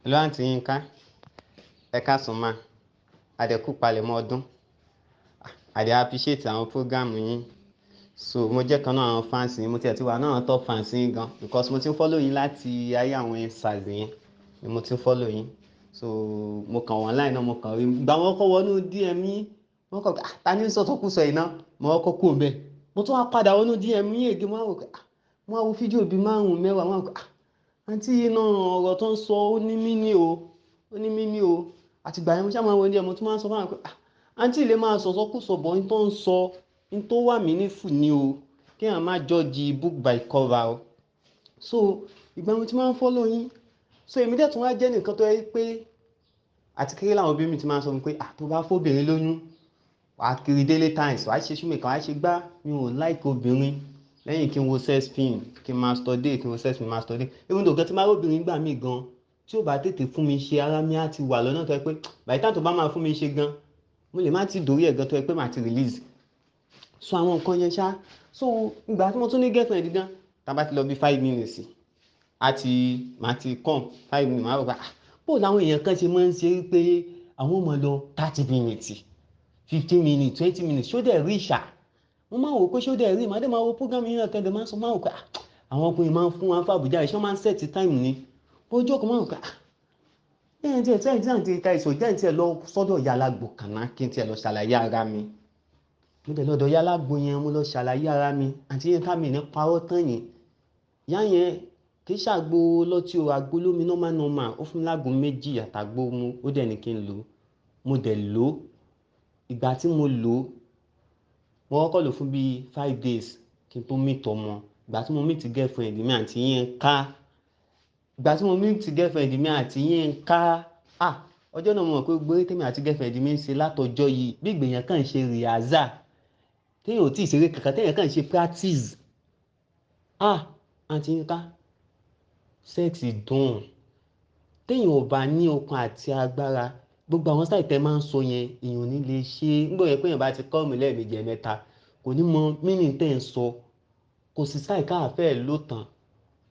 Hello Aunty Yinka, ẹ káàsán ma, a dẹ̀ kú palẹ̀mọ́ ọdún. A dẹ̀ appreciate àwọn program yín. So mo jẹ́ kan náà àwọn fans yín, mo tiẹ̀ ti wà náà àwọn top fans yín gan because mo ti ń follow yín láti ayé àwọn EndSARS yẹn ni mo ti ń follow yín. So mo kàn wọ́n online náà, mo kàn rí. Ìgbà wọn kọ́ wọnú DM yín, wọ́n kọ̀ pé, "Ah, ta ni ń sọ sọkúsọ yìí náà?" Mo kọ́kọ́ kúrò ńbẹ̀. Mo tún wá padà wọnú DM yín again, mo wá wò pé, ah, mo wá wo fídíò bíi márùn-ún mẹ́wàá, mo wá wò pé, ah, àǹtí yìí náà ọ̀rọ̀ tó ń sọ ó ní meaning o, ó ní meaning o. Àti ìgbà yẹn mo ṣá máa ń wo DM, mo tún máa ń sọ fún àwọn pé, ah, àǹtí lè máa sọ sọkúsọ bọ̀ ní tó ń sọ, ní tó wà meaningful ni o. Kí èèyàn má judge book by cover o. So ìgbà mo ti máa ń follow yín. So èmi dẹ̀ tún wá jẹ́ ẹnìkan tó jẹ́ pé àti kékeré làwọn òbí mi ti máa ń sọ fún mi pé, ah, tó bá fóbìnrin lóyún, wà á kiri délé times, wà á ṣe shoemaker, wà á ṣe gbá. Mi ò like obìnrin lẹ́yìn kí n wo sex film, kí n masturbate, kí n wo sex film, masturbate. Even though gan tí n bá rí obìnrin gbà mí gan, tí ó bá tètè fún mi ṣe, ara mi á ti wà lọ́nà tó jẹ́ pé by the time tó bá máa fún mi ṣe gan, mo lè má ti dórí ẹ̀ gan tó jẹ́ pé màá ti release. So àwọn nǹkan yẹn ṣá. So ìgbà tí mo tún ní girlfriend gan, tá bá ti lọ bí 5 minutes, a ti, màá ti come 5 minutes, màá rò pé, ah, bó làwọn èèyàn kan ṣe máa ń ṣe pé àwọn ò máa lọ 30 minutes, 15 minutes, 20 minutes, ṣó dẹ̀ rí ṣá? Mo máa ń wò pé ṣó dẹ̀ rí, màá dẹ̀ máa wo program yín náà kẹ́ndẹ̀ máa ń sọ, máa ń wò pé, ah, àwọn ọkùnrin máa ń fún wa fún Àbújá, ṣé wọ́n máa ń set time ni? Ọjọ́ kan máa ń wò pé, ah, jẹ́ tí ẹ tí àǹtí ká ìsọ̀, jẹ́ tí ẹ lọ sọ́dọ̀ ìyá alágbo kan náà kí n tí ẹ lọ ṣàlàyé ara mi. Mo dẹ̀ lọ́dọ̀ ìyá alágbo yẹn, mo lọ ṣàlàyé ara mi. Àǹtí Yinka mi ní parọ́ tán yẹn. Ìyá yẹn kì í ṣàgbo lọ́tí o, àgbo lómi normal normal. Ó fún mi lágbo méjì àtàgbo mu, ó dẹ̀ ní kí n lò. Mo dẹ̀ lò. Ìgbà tí mo lò, mo kọ́kọ́ lò fún bí 5 days kí n tó meet ọmọ. Ìgbà tí mo meet girlfriend mi, Àǹtí Yinka, ìgbà tí mo meet girlfriend mi, Àǹtí Yinka, ah, ọjọ́ náà mo mọ̀ pé gbogbo eré tèmi àti girlfriend mi ń ṣe látọjọ́ yìí, bí ìgbèyàn kàn ń ṣe rehearsal, téèyàn ò tí ì ṣeré kankan, téèyàn kàn ń ṣe practice. Ah, Àǹtí Yinka, sex dùn. Téèyàn ò bá ní okun àti agbára, gbogbo àwọn style tẹ máa ń sọ yẹn, èèyàn ò ní lè ṣe. Nígbà yẹn pé èèyàn bá ti come lẹ́ẹ̀mejì, ẹ̀mẹ́ta, kò ní mọ meaning tẹ́ ń sọ. Kò sí style ká fẹ́ lò tán.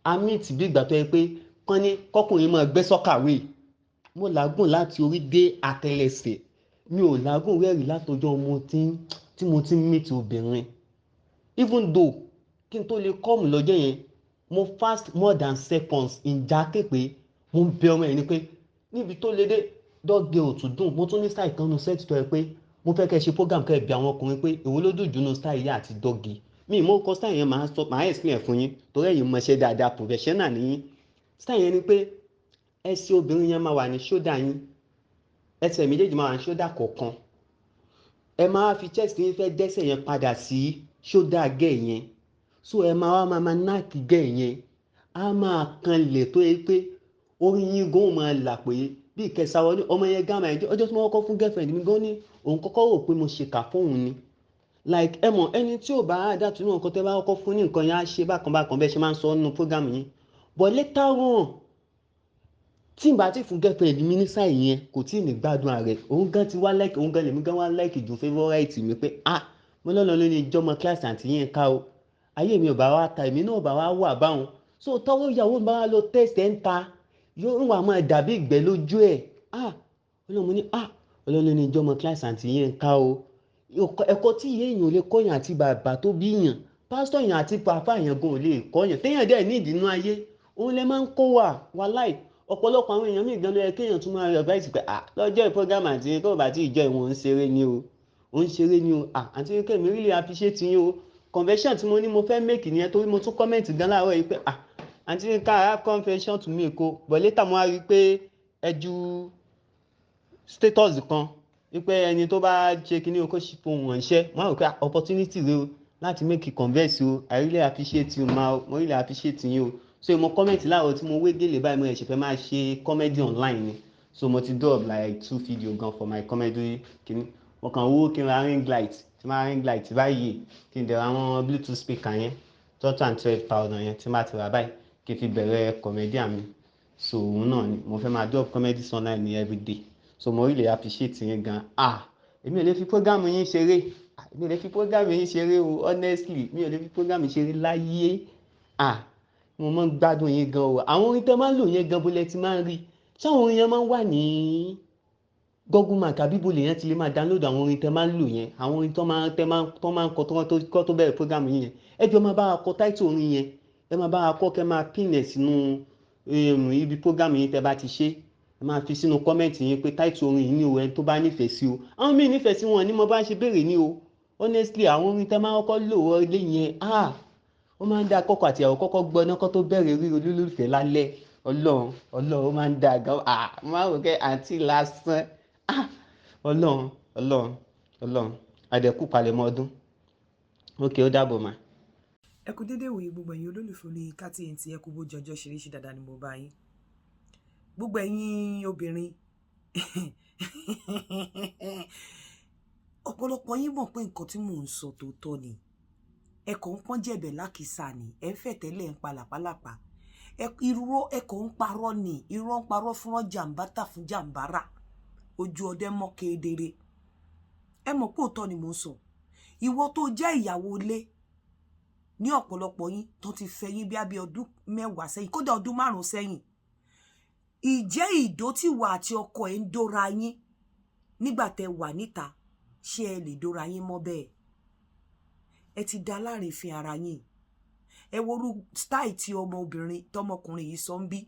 A meet bí ìgbà tó yẹ pé kán ní kọ́kùnrin máa gbé soakaway. Mo làágùn láti orí dé àtẹlẹsẹ̀. Mi ò làágùn rẹ́rì látọjọ́ mo ti ń, tí mo ti ń meet obìnrin. Even though kí n tó lè come lọ́jọ́ yẹn, mo fast more than seconds ìjà ké pé mo ń bẹ ọmọ yẹn ni pé níbi tó lé dé doggy ò tún dùn. Mo tún ní style kan nínú sex tó yẹ pé mo fẹ́ kí ẹ ṣe program kí ẹ bi àwọn ọkùnrin pé èwo ló dùn jù nínú style yìí àti doggy. Mi ò mọ̀ kọ style yẹn, màá sọ, màá explain ẹ̀ fún yín torí ẹ̀yin mọ̀ ṣe dáadáa, professional ni yín. Style yẹn ni pé ẹsẹ̀ obìnrin yẹn máa wà ní shoulder yín, ẹsẹ̀ méjèèjì máa wà ní shoulder kọ̀ọ̀kan. Ẹ máa fi chest yín fẹ́ dẹ́sẹ̀ yẹn padà sí shoulder girl yẹn. So ẹ máa wá máa knack girl yẹn. A máa kanlẹ̀ tó yẹ pé orí yín gan ó máa là pé bí ìkẹsà wọlé ọmọ yẹn gan máa jẹ́. Ọjọ́ tí mo kọ́kọ́ fún girlfriend mi gan ní òun kọ́kọ́ rò pé mo ṣèkà fún òun ni. Like ẹ mọ̀ ẹni tí ò bá adapt nínú nǹkan tẹ́ bá kọ́kọ́ fún ní nǹkan yẹn á ṣe bákan bákan bẹ́ẹ̀ ṣe máa ń sọ nínú program yín. But later on, tí n bá ti fún girlfriend mi ní style yẹn, kò tí ì ní gbádùn ara rẹ̀. Òun gan ti wá like, òun gan lèmi gan wá like jù favourite mi pé, ah, mo lọ́nà ló ní ìjọmọ class Àǹtí Yinka o. Ayé mi ò bá wá ta, èmi náà ò bá wá wà báun. So tọ́wọ́ ìyàwó mi bá wá lọ test ẹ̀ ń ta, yóò wá máa dàbí ìgbẹ́ lójú ẹ̀. Ah, Ọlọ́run mo ní, ah, Ọlọ́run ló ní ìjọmọ class Àǹtí Yinka o. Ẹ̀kọ́ tí ìyá èèyàn ò lè kọ́ èèyàn àti bàbá tó bí èèyàn, pásítọ̀ èèyàn àti pàápàá èèyàn gan ò lè kọ́ èèyàn. Téèyàn dẹ̀ ní ìdí nínú ayé, òun lẹ máa ń kó wa, wàláì. Ọ̀pọ̀lọpọ̀ àwọn èèyàn míì gan ló yẹ kí èèyàn tún máa advice pé, ah, lọ́jọ́ program Àǹtí Yinka ò bá tí ì join, òun ń ṣeré ni o. Òun ń ṣeré ni o. Ah, Àǹtí Yinka, èmi really appreciate yín o. Confession tí mo ní mo fẹ́ make nìyẹn torí mo tún comment gan láàárọ̀ yìí pé, ah, Àǹtí Yinka, I have confession to make o. But later mo wá rí pé ẹ ju status kan wípé ẹni tó bá ṣe kíní o kó ṣe fohùn ránṣẹ́. Mo wá rò pé opportunity rẹ o láti make converse o. I really appreciate you ma o. Mo really appreciate yín o. So mo comment láàárọ̀ tí mo wé gèlè báyìí, mo ṣẹ̀ṣẹ̀ fẹ́ máa ṣe comedy online ni. So mo ti drop like two video gan for my comedy kíní. Mo kàn wó kí n ra ring light, tí máa ring light báyìí, kí n dẹ̀ ra àwọn Bluetooth speaker yẹn, 212,000 yẹn tí n bá ti rà báyìí, kí n fi bẹ̀rẹ̀ comedian mi. So òun náà ni mo fẹ́ máa drop comedy online ní everyday. So mo really appreciate yín gan. Ah, èmi ò lè fi program yín ṣeré. Ah, èmi ò lè fi program yín ṣeré o, honestly. Mi ò lè fi program yín ṣeré láyé. Ah, mo máa ń gbádùn yín gan o. Àwọn orin tẹ́ máa ń lò yẹn gan bó lẹ ti máa ń rí. Ṣáwọn orin yẹn máa ń wà ní Google Mark àbí ibo lèèyàn ti lè máa download àwọn orin tẹ máa ń lò yẹn, àwọn orin tó máa tẹ máa tó máa ń kọ tó tó bẹ̀rẹ̀ program yín yẹn? Ẹ jọ̀ọ́, máa bá wa kọ title orin yẹn, ẹ máa bá wa kọ, kẹ́ máa pin ẹ̀ sínú ibi program yín. Tẹ bá ti ṣe, ẹ máa fi sínú comment yín pé title orin yìí ni o, ẹni tó bá nífẹ̀ẹ́ sí o. Àwọn míì nífẹ̀ẹ́ sí wọn ní mo bá ṣe béèrè ní o. Honestly, àwọn orin tẹ máa kọ́kọ́ lò wọlé yẹn, ah, ó máa ń dá kọ́kọ́ àti ìyàwó kọ́kọ́ gbọ́ náà kó tó bẹ̀rẹ̀ rí olólùfẹ́ lálẹ́. Ọlọ́run, Ọlọ́run, ó máa ń dá gan. Ah, mo máa ń wò kẹ́ àǹtí lásán. Ah, Ọlọ́run, Ọlọ́run, Ọlọ́run, àdẹ̀kù palẹ̀mọ́ ọdún. Ok, ó dàbọ̀ mà. Ẹ kú dédé ìwòye, gbogbo ẹ̀yin olólùfẹ́ Olóyinka TNT. Ẹ kú bójú ọjọ́ ṣeréṣe dáadáa ni mo bá yín. Gbogbo ẹ̀yin obìnrin, ọ̀pọ̀lọpọ̀ yín mọ̀ pé nǹkan tí mò ń sọ tòótọ́ ni. Ẹ kàn ń pọ́n jẹ̀bẹ̀ lákìsà ni, ẹ ń fẹ̀ tẹ́lẹ̀, ń pa làpálàpá irọ́, ẹ kàn ń parọ́ ni. Irọ́ ń parọ́ fún jàǹbá tà fún jàǹbára, ojú ọdẹ mọ́ kedere. Ẹ mọ̀ pé òótọ́ ni mò ń sọ. Ìwọ tó jẹ́ ìyàwó ilé, ní ọ̀pọ̀lọpọ̀ yín tó ti fẹ́ yín bí abẹ́ ọdún 10 sẹ́yìn, kódà ọdún 5 sẹ́yìn, ìjẹ́ ìdó tí wà àti ọkọ ẹ̀ ń dóra yín nígbà tẹ́ wà níta, ṣé ẹ lè dóra yín mọ́ bẹ́ẹ̀? Ẹ ti da láàrin fi ara yín. Ẹ worú style tí ọmọbìnrin tọmọkùnrin yìí sọ ń bí.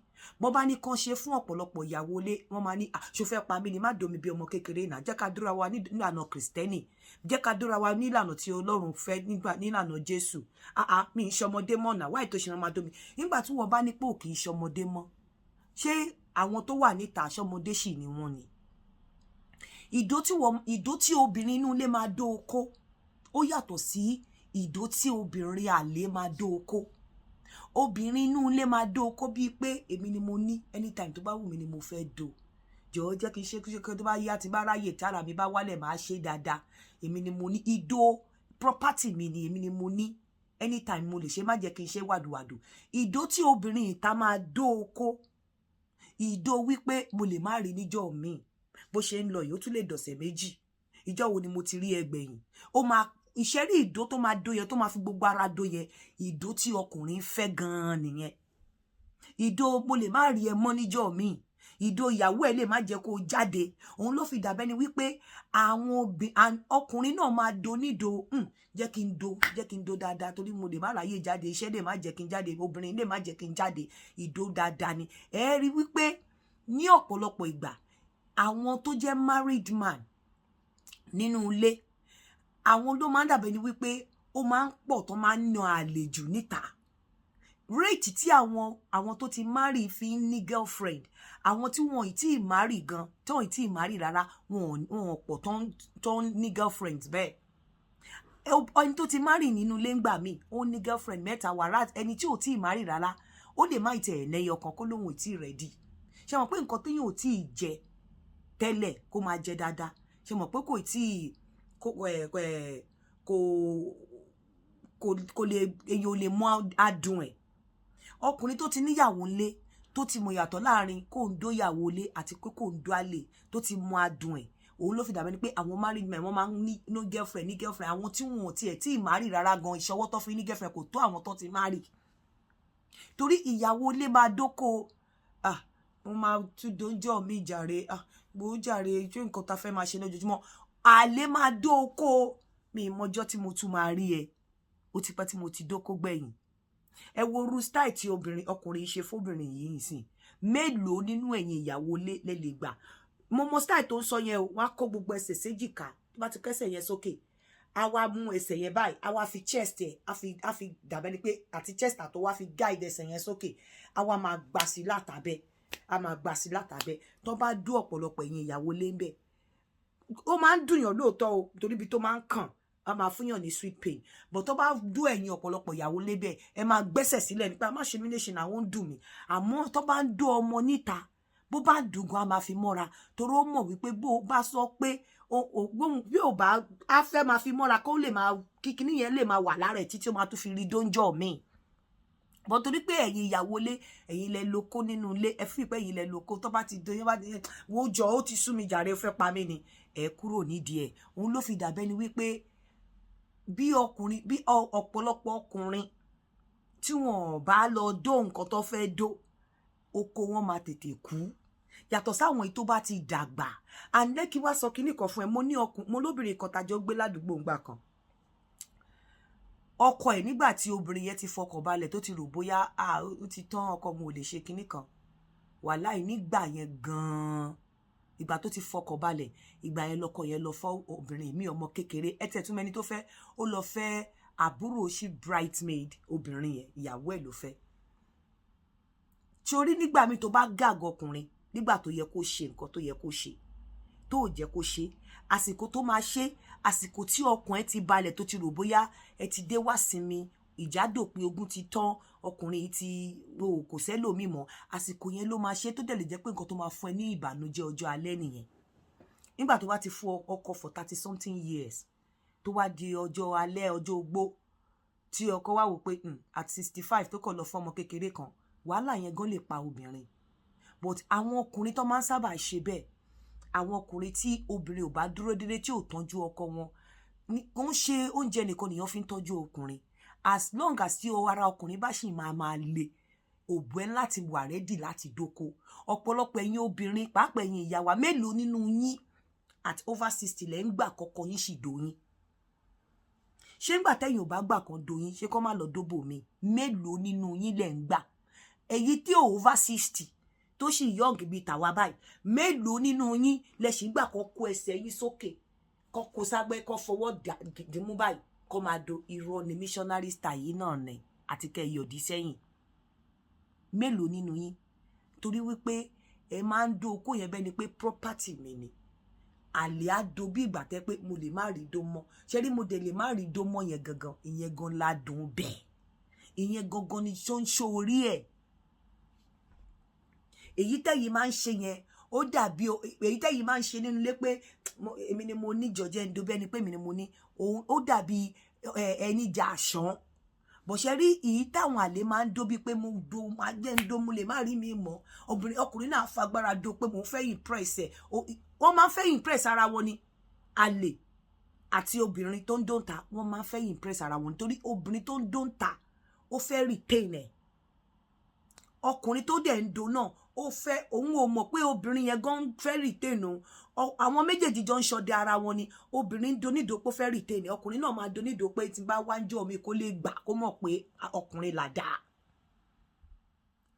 Bọ́n bá ní kán ṣe fún ọ̀pọ̀lọpọ̀ ìyàwó ilé, wọ́n máa ní, "Ṣó fẹ́ pa mí ni? Má domi bí ọmọ kékeré náà. Jẹ́ ká dúra wa nílànà Kìrìsìtẹ́nì, jẹ́ ká dúra wa nílànà tí Ọlọ́run fẹ́, nílànà Jésù. Ah, mi ń ṣọmọdé mọ́ náà, wáyé tó ṣe máa domi?" Nígbà tí wọ́n bá ní pé ò kì í ṣọmọdé mọ́, ṣé àwọn tó wà níta ṣọmọdé sì ni wọ́n ni? Ìdó tí obìnrin inú ilé máa dó okó, ó yàtọ̀ sí ìdó tí obìnrin àlè máa dó okó. Obìnrin inú ilé máa dó okó bíi pé èmi ni mo ní, anytime tó bá wù mí ni mo fẹ́ dó. Jọ̀ọ́, jẹ́ kí n ṣe kí tó bá yá, tí bá ráyè, tára mi bá wálẹ̀, máa ṣe dáadáa. Èmi ni mo ní ìdó, property mi ni, èmi ni mo ní, anytime mo lè ṣe, má jẹ́ kí n ṣe wàdùwàdù. Ìdó tí obìnrin ìta máa dó okó, ìdó wípé mo lè má rí níjọ́ míì, bó ṣe ń lọ yìí, ó tún lè dọ̀sẹ̀ 2, ìjọ́ wo ni mo ti rí ẹgbẹ̀yìn? Ó máa ìṣẹ́rí ìdó tó máa dó yẹn, tó máa fi gbogbo ara dó yẹn, ìdó tí ọkùnrin fẹ́ gan-an nìyẹn. Ìdó mo lè má rí ẹ mọ́ níjọ́ míì, ìdó ìyàwó ẹ lè má jẹ́ kó jáde, òun ló fi dàbẹ́ ni wípé àwọn ọkùnrin náà máa do nídò, jẹ́ kí n do, jẹ́ kí n do dáadáa, torí mo lè má ráyè jáde, iṣẹ́ lè má jẹ́ kí n jáde, obìnrin lè má jẹ́ kí n jáde. Ìdó dáadáa ni. Ẹ rí wípé ní ọ̀pọ̀lọpọ̀ ìgbà, àwọn tó jẹ́ married man nínú ilé, àwọn ló máa ń dàbẹ́ ni wípé ó máa ń pọ̀ tó máa ń na àlè jù níta. Rate tí àwọn tó ti marry fi ń ní girlfriend, àwọn tí wọn ì tí ì marry gan, tí wọn ì tí ì marry rárá, wọn ò pọ̀ tó ń ní girlfriend bẹ́ẹ̀. Ẹni tó ti marry nínú ilé ńgbà míì, ó ní girlfriend mẹ́ta, wàrà ẹni tí ò tí ì marry rárá, ó lè má ìtẹ̀ ẹ̀lẹ́yọ kan kó lóun ò tí ì ready. Ṣe mọ̀ pé nǹkan téèyàn ò tí ì jẹ tẹ́lẹ̀ kó máa jẹ dáadáa, ṣe mọ̀ pé kò tí ì kò kò kò lè, èyàn ò lè mọ adùn ẹ̀. Ọkùnrin tó ti níyàwó ńlé, tó ti mọ ìyàtọ̀ láàrin kó ń dóyàwó lé àti pé kó ń dó àlè, tó ti mọ adùn ẹ̀, òun ló fi dàbẹ́ ni pé àwọn married men, wọ́n máa ń ní no girlfriend, ní girlfriend. Àwọn tí wọn ò tiẹ̀ tí ì marry rárá gan, ìṣọwọ́ tó fi ní girlfriend kò tó àwọn tó ti marry, torí ìyàwó ilé máa dóko. Ah, mo máa tún dóúnjọ mi jàre. Ah, gbòó jàre, ṣé nǹkan ta fẹ́ máa ṣe lójoojúmọ́? Àlè máa dóko, mi ìmọ̀jọ́ tí mo tún máa rí ẹ, ó ti pẹ́ tí mo ti dóko gbẹ̀yìn. Ẹ wo irú style tí obìnrin ọkùnrin ṣe fóbìnrin yìí nìsín. Mélòó nínú ẹ̀yin ìyàwó lé lè lè gbà? Mo mọ style tó ń sọ yẹn o. Wọ́n á kó gbogbo ẹsẹ̀ séjìká. Tó bá ti kẹ́sẹ̀ yẹn sókè, a wá mú ẹsẹ̀ yẹn báyìí, a wá fi chest ẹ̀, a fi dàbẹ́ ni pé àti chest àtọ́ wá fi guide ẹsẹ̀ yẹn sókè, a wá máa gbà sí látàbẹ́, a máa gbà sí látàbẹ́. Tó bá dú ọ̀pọ̀lọpọ̀ ẹ̀yin ìyàwó lé ń bẹ̀, ó máa ń dùnyàn lóòótọ́ o, torí ibi tó máa ń kàn, a máa fúnyàn ní sweet pain, but tó bá dún ẹ̀yin ọ̀pọ̀lọpọ̀ ìyàwó lébẹ̀, ẹ máa gbẹ́sẹ̀ sílẹ̀ nípa má ṣe mí léṣe náà, ó ń dùn mí. Àmọ́ tó bá ń dún ọmọ níta, bó bá dùn gan, a máa fi mọ́ra, torí ó mọ̀ wípé bó bá sọ pé bí ò bá á fẹ́ máa fi mọ́ra, kó lè máa kíkiní yẹn lè máa wà lára ẹ̀ títí ó máa tún fi rí dóńjọ́ míì bọ́n. Torí pé ẹ̀yin ìyàwó lé, ẹ̀yin lẹ lóko nínú ilé, ẹ fi pé ẹ̀yin lẹ lóko. Tó bá ti dé, bá ti wo jọ, ó ti sú mi jàre, ó fẹ́ pa mí ni, ẹ kúrò nídìí ẹ̀. Òun ló fi dàbẹ́ ni wípé bí ọkùnrin, bí ọ̀pọ̀lọpọ̀ ọkùnrin tí wọ́n bá lọ dó nǹkan tó fẹ́ dó, oko wọn máa tètè kú. Yàtọ̀ sáwọn èyí tó bá ti dàgbà. And lẹ́kí wá sọ kinní kan fún ẹ. Mo ní ọkùn, mo lóbìnrin kan tájọ gbé ládùúgbò ńgbà kan. Ọkọ ẹ̀, nígbà tí obìnrin yẹn ti fọkàn balẹ̀, tó ti rò bóyá ó ti tán, ọkọ òun ò lè ṣe kinní kan, wàláì, nígbà yẹn gan-an, ìgbà tó ti fọkàn balẹ̀, ìgbà yẹn lọkọ yẹn lọ fọ́ obìnrin mi, ọmọ kékeré. Ẹ tẹ̀ tún mẹ́ni tó fẹ́. Ó lọ fẹ́ àbúrò sí bridesmaid obìnrin yẹn, ìyàwó ẹ̀ ló fẹ́. Torí nígbà míì, tó bá gàgọ ọkùnrin nígbà tó yẹ kó ṣe nǹkan tó yẹ kó ṣe, tó ò jẹ́ kó ṣe, àsìkò tó máa ṣe, àsìkò tí ọkàn ẹ ti balẹ̀, tó ti rò bóyá ẹ ti dé wá sinmi, ìjà dòpin, ogun ti tán, ọkùnrin yìí ti o kò sẹ́lòmíì mọ́, àsìkò yẹn ló máa ṣe, tó dẹ̀ lè jẹ́ pé nǹkan tó máa fún ẹ ní ìbànújẹ́ ọjọ́ alẹ́ nìyẹn. Nígbà tó bá ti fún ọkọ for 30 something years, tó wá di ọjọ́ alẹ́, ọjọ́ ogbó, tí ọkọ wá wò pé at 65, tó kọ̀ lọ fún ọmọ kékeré kan, wàhálà yẹn gan lè pa obìnrin. But àwọn ọkùnrin tó máa ń sábà ṣe bẹ́ẹ̀, àwọn ọkùnrin tí obìnrin ò bá dúró déédéé, tí ò tọ́jú ọkọ wọn, kò ń ṣe oúnjẹ nìkan nìyẹn fi ń tọ́jú ọkùnrin. As long as tí ara ọkùnrin bá sì máa máa le, òbú ẹ láti wà ready láti dóko. Ọ̀pọ̀lọpọ̀ ẹ̀yin obìnrin, pàápàá ẹ̀yin ìyá wa, mélòó nínú yín at over 60 lẹ́ ń gbà kọ́kọ́ yín sì dóyín? Ṣé ńgbà tẹ́yìn ò bá gbà kan dóyín, ṣé kọ́ má lọ dóbò mi? Mélòó nínú yín lẹ́ ń gbà? Èyí tí ò over 60, tó sì young bíi tàwa báyìí, mélòó nínú yín lẹ sì gbà kó kó ẹsẹ̀ yín sókè, kó kó ságbẹ́, kó fọwọ́ dìmú báyìí, kó máa do? Irọ́ ni. Missionary style yìí náà ni àti kẹ́ yọ̀dí sẹ́yìn. Mélòó nínú yín? Torí wípé ẹ máa ń do okó yẹn bẹ́ẹ̀ ni pé property mi ni. Àlè á do bí ìgbà tẹ́ pé mo lè má rí dó mọ́. Ṣé rí, mo dẹ̀ lè má rí dó mọ́ yẹn gangan, ìyẹn gan ládùn bẹ́ẹ̀, ìyẹn gangan ni ṣóńṣó orí ẹ̀. Èyí tẹ́yìn máa ń ṣe yẹn, ó dàbí èyí tẹ́yìn máa ń ṣe nínú ilé pé èmi ni mo ní, jọjẹ́ ń do bẹ́ẹ̀ ni pé èmi ni mo ní, ó dàbí ẹni jà àṣán bọ̀ṣẹ́ rí. Èyí táwọn àlè máa ń dó bíi pé mo do, máa jẹ́ ń do, mo lè má rí mi mọ́. Obìnrin, ọkùnrin náà fagbára do pé mo fẹ́ impress ẹ̀. Wọ́n máa ń fẹ́ impress ara wọn ni. Àlè àti obìnrin tó ń dóńta, wọ́n máa ń fẹ́ impress ara wọn, nítorí obìnrin tó ń dóńta, ó fẹ́ retain ẹ̀. Ọkùnrin tó dẹ̀ ń do náà, ó fẹ́, òun ò mọ̀ pé obìnrin yẹn gan fẹ́ retain òun. Àwọn méjèèjì jọ ń ṣọdẹ ara wọn ni. Obìnrin ń donídòó pé ó fẹ́ retain, ọkùnrin náà máa donídòó pé tí bá wá ń jọ mi, kó lè gbà kó mọ̀ pé ọkùnrin là dáa.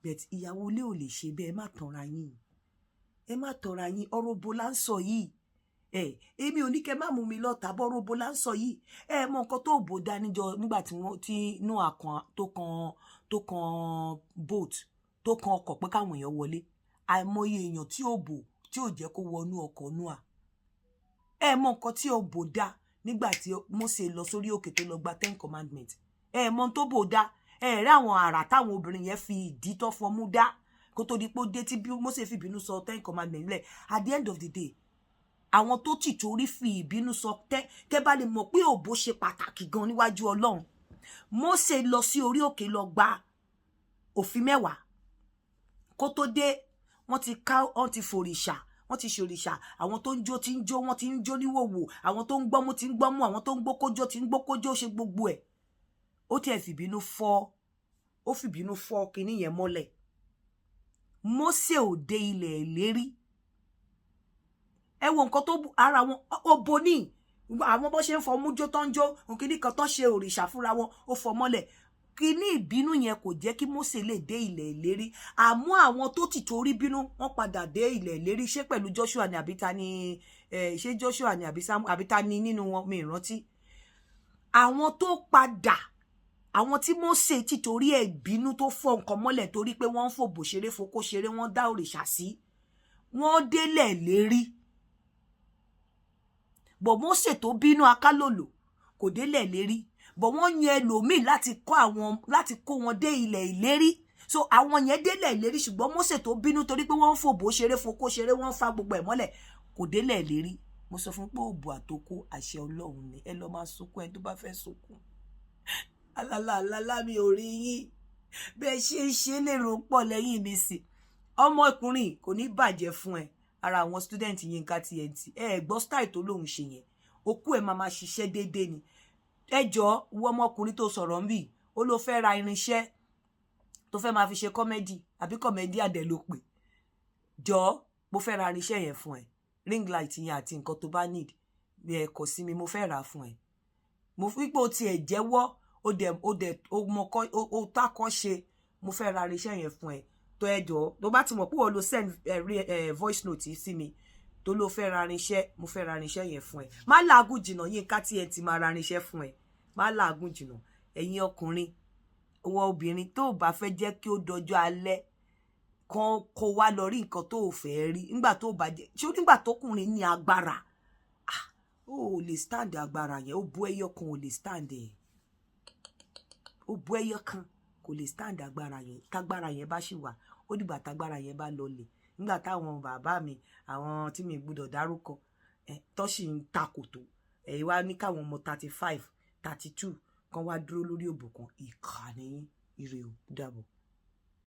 But ìyàwó ilé ò lè ṣe bẹ́ẹ̀. Ẹ má tanra yín, ẹ má tanra yín. Ọ̀rọ̀ bo là ń sọ yìí? Ẹ èmi ò ní kẹ́ má mú mi lọ́ta bọ́rọ̀ bo là ń sọ yìí. Ẹ mọ nǹkan tó bò dá níjọ nígbà tí wọ́n tí Noah kan tó kan boat, tó kan ọkọ̀ pé káwọn èèyàn wọlé, àìmọye èèyàn tí ò bò tí ò jẹ́ kó wọnú ọkọ̀ Noah. Ẹ mọ nǹkan tí ò bò dá nígbà tí Mósè lọ sórí òkè tó lọ gba 10 Commandments. Ẹ mọ tó bò dá. Ẹ rí àwọn àrà táwọn obìnrin yẹn fi ìdí tó fọmú dá kó tó di pé ó dé, tí Mósè fi ìbínú sọ 10 Commandments lẹ̀. At the end of the day, àwọn tó tì torí fi ìbínú sọ tẹ́ kẹ́ bá lè mọ̀ pé òbó ṣe pàtàkì gan níwájú Ọlọ́run. Mósè lọ sí orí òkè lọ gba òfin 10. Kó tó dé, wọ́n ti ká, wọ́n ti fòrìṣà, wọ́n ti ṣòrìṣà. Àwọn tó ń jó ti ń jó, wọ́n ti ń jó níwòwò. Àwọn tó ń gbọ́mú ti ń gbọ́mú, àwọn tó ń gbókójó ti ń gbókójó, ṣe gbogbo ẹ̀. Ó tiẹ̀ fìbínú fọ́, ó fìbínú fọ́ kinní yẹn mọ́lẹ̀. Mósè ò dé ilẹ̀ ìlérí. Ẹ wo nǹkan tó ara wọn ó bo ní àwọn bó ṣe ń fọmú jó, tó ń jó kíní kan, tó ṣe òrìṣà fúnra wọn, ó fọ mọ́lẹ̀. Kíní ìbínú yẹn kò jẹ́ kí Mósè lè dé ilẹ̀ ìlérí. Àmọ́ àwọn tó ti torí bínú, wọ́n padà dé ilẹ̀ ìlérí. Ṣé pẹ̀lú Joshua ni àbí ta ni? Ṣé Joshua ni àbí Samuel àbí ta ni nínú wọn? Mi ìrántí. Àwọn tó padà, àwọn tí Mósè ti torí ẹ̀ bínú tó fọ́ nǹkan mọ́lẹ̀, torí pé wọ́n ń fòbò ṣeré, fokó ṣeré, wọ́n dá òrìṣà sí, wọ́n délẹ̀ lérí. Bọ̀ Mósè tó bínú akálòlò kò délẹ̀ lérí. Bọ̀ wọ́n yan ẹlòmíì láti kó àwọn, láti kó wọn dé ilẹ̀ ìlérí. So àwọn yẹn délẹ̀ ìlérí, ṣùgbọ́n Mósè tó bínú torí pé wọ́n ń fòbò ṣeré, fokó ṣeré, wọ́n ń fa gbogbo ẹ̀ mọ́lẹ̀, kò délẹ̀ ìlérí. Mo sọ fún pé òbò àtòkó, àṣẹ Ọlọ́run ni. Ẹ lọ máa sunkún, ẹ tó bá fẹ́ sunkún. Alala alala, mi ò rí yín bẹ́ẹ̀ ṣe ń ṣe lérò pọ̀ lẹ́yìn mi sí. Ọmọkùnrin kò ní bàjẹ́ fún ẹ. Ara àwọn student Yinka TNT, ẹ gbọ́ style tó lóun ṣe yẹn, okú ẹ máa máa ṣiṣẹ́ déédéé ni. Ẹ jọ wo ọmọkùnrin tó sọ̀rọ̀ ń bì, ó ló fẹ́ ra irinṣẹ́ tó fẹ́ máa fi ṣe comedy, àbí comedy àdẹ̀ ló pè jọ. Mo fẹ́ ra irinṣẹ́ yẹn fún ẹ, ring light yẹn àti nǹkan tó bá need ẹ, kọ sí mi, mo fẹ́ rà á fún ẹ. Mo fi pé o tiẹ̀ jẹ́wọ́, o dẹ̀ o mọ kọ́ o tákọ́ ṣe. Mo fẹ́ ra irinṣẹ́ yẹn fún ẹ. Tó ẹ jọ, tó bá ti mọ̀ pé wọ́n lo send ẹ voice note yìí sí mi, tó ló fẹ́ ra irinṣẹ́, mo fẹ́ ra irinṣẹ́ yẹn fún ẹ. Má làágùn jìnnà, Yínká TNT máa ra irinṣẹ́ fún ẹ. Má làágùn jìnnà. Ẹ̀yin ọkùnrin, wọn obìnrin, tó bá fẹ́ jẹ́ kí ó dọjọ́ alẹ́ kan kó wá lọ rí nǹkan tó fẹ́ rí nígbà tó bá jẹ́ ṣé nígbà tókùnrin ní agbára, ah, ó ò lè stand agbára yẹn. Ó bú ẹyọ kan, ò lè stand ẹ̀. Ó bú ẹyọ kan, kò lè stand agbára yẹn. Tágbára yẹn bá ṣì wà, ó dìgbà tágbára yẹn bá lọlẹ̀, nígbà táwọn bàbá mi, àwọn tí mi gbọ́dọ̀ dárúkọ ẹ, tó sì ń takòtò ẹ, wá ní káwọn ọmọ 35, 32 kan wá dúró lórí òbò kan. Ìkà nìyí. Ire o, dàbọ̀.